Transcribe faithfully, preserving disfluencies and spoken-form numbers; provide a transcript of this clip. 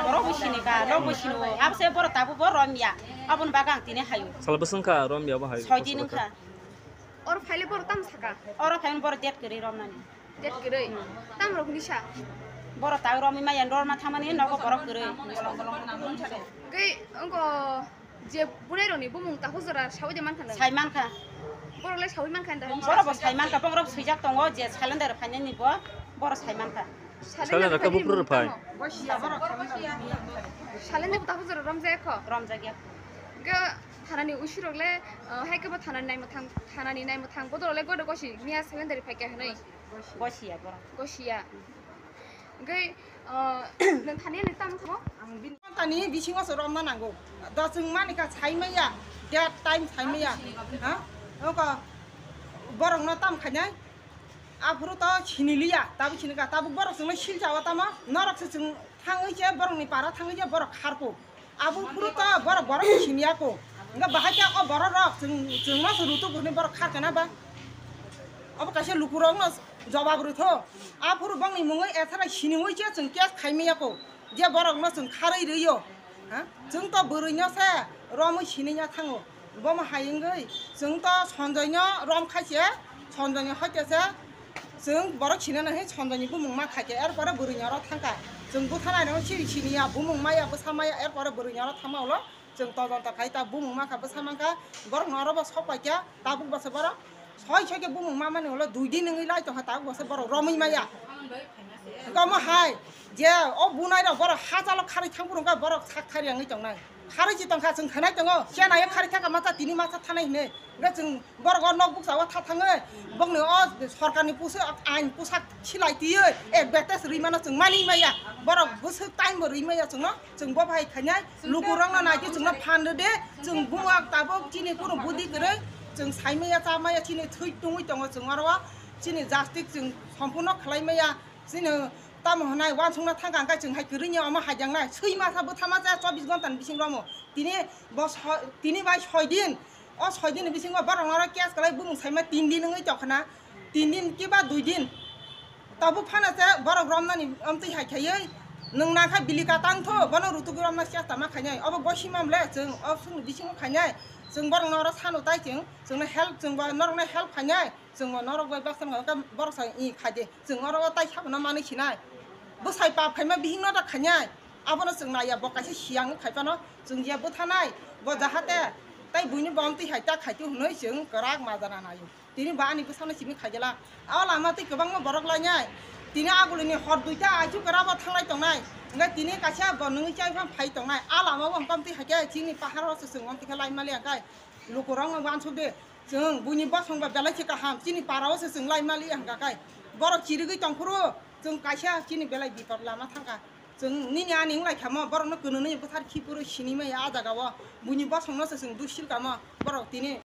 Borok bo sini ka, nok bo sini o. Abo se borok tabuk bo romya. Aboni bagwi ang tini hayo. Sal bwswng kha romya bo hai. Soi din wngkha. Oro phaile borok tamo saka? Oro phaino borok date kwrwi romnani. Date kwrwi? Tam rok ni sa? Borok ta romwi maya, norma thangmani nogo borok kwrwi. Tei ongo je bunai rokni bumung takhuk jora sawi de mankha na? Sai mankha. Borok le sawi mankha da? Borok bo sai mankha, borok swijak tongo je salendar phainani bo, borok sai mankha. Salendar khe buphuru rok phai. Salendar takhuk jora romjak kho? Romjak ya. Ga thanani usi rok le, hai khe bo thanani naimwthang, thanani naimwthang bodol le godo gosi miya salendar phai kha hinwi. Gosiya borok. Gosiya. Hwnkhe, ah, nwng thani ani tamo thamo? Ang bini tani bisingo se romna nango. Da chwng mani kha sai maya, date time sai maya. Ha? Oko borokno tam khainai. Aphuru to siniliya, tabuk sinika, tabuk borok chwngno silchawa tamo. Norok se chwng thangwi se borokni para thangwi se borok kharku. Abo phuru to borok, borok ni siniya ko. Enggak bahai khe o borok rok chwng, chwngno se rutuk hwnwi borok khar kana ba. Abo kaisa lukurokno jobab rwtho. Aphuru bongni mungwi ethara siniwi se chwng case khaimaya ko. Je borokno chwng kharwi rwiyo. Ha? Chwng to bwrwino se romwi siniya thango. Bomo hai wngwi chwng to Sanjoyno rom khai se, Sanjoyni hoite se chwng borok sinana hai Sanjoyni bumung ma khai khe, er pore bwrwini oro thang kha. Chwng bwtha nainai siri siniya, bumung maya, bwsa maya, er pore bwrwini oro thangma ulo chwng todonto khai ta bumung ma kha, bwsa man kha, borokno oro bo sok pai kha, tabuk bo se borok soi soi khe bumung ma mani ulo dui din wngwi lai tong kha, tabuk bo se borok romwi maya. Omo hai je o bunai rok borok hachalo kharwi thang phuru wngkha borok sak thari wngwi tongnai. Kharwi si tongkha, chwng khanai tongo. Chena ye kharwi thaka masa tini masa thanai hinwi. Hwnkhe chwng borok o nok bukcha o tha thangwi bongni o sorkarni pusu ain pusak silai twiwi advertise rwi mano chwng mani maya. Borok bwswk time bo rwi maya chwngno. Chwng bo bai khainai lukurokno naikhe chwngno phan rwdi. Chwng buma tabuk chini kunu budi kwrwi. Chwng sai maya cha maya chini thwi tungwi tongo chwng oro o. Chini justice chwng sompurno khlai maya. Chini tamo hwnai uansukna thangkha hwnkhe chwng hai kwrwini omo haijaknai. Swi masa bwtha masa chobbish ghonta ni bisingo omo. Tini bo so-, tini bai soi din. O soi din ni bisingo borok oro case kwlai bumung saima tin din wngwi tongkha na. Tin din kiba dui din. Tabuk phano se borok romnani omtwi hai khaiwi nwng nangkha bili ka tangtho bono rutuk romna chesta ma khainai. Obo gosi mamle chwng o sung bisingo khainai. Chwng borok no oro sano tai chwng, chwngno help chwng bo norokno help khainai. Chwng bo norok bai baksa wngkha borok sa i khaide. Chwng oro o tai sabono manwi sinai. Bwsai pap khaima bihikno da khainai. Abono chwng naiya, bo kaisa siyang khai phano chwng je bwthanai. Bo jahate tai buini bo omtwi hai ta khaitwi hwnwi chwng kwrak majana naio. Tini bo ani bwsano simi khaijala. O lama twi kwbangma borok lainai. Tini agulini hor duita aichu kwrabo thanglai tongnai. Hwnkhe tini kaisa bo nungwi chai phano phai tongnai. A lama o hwnkhe omtwi hai khe chini paharo se chwng omtwi khe lai mali hwnkhe lukurokno uansuk de. Chwng buini bosong ba belai se kaham, chini para o se chwng lai mali hwnkha kai. Borok chirigwi tongphuru chwng kaisa chini belai bipot lama thangkha. Chwng nini ani wng lai khamo, borokno kwnwi bwthar khipuru sinimaya a jaga o. Buini bosong no se chwng dusil kamo, borok tini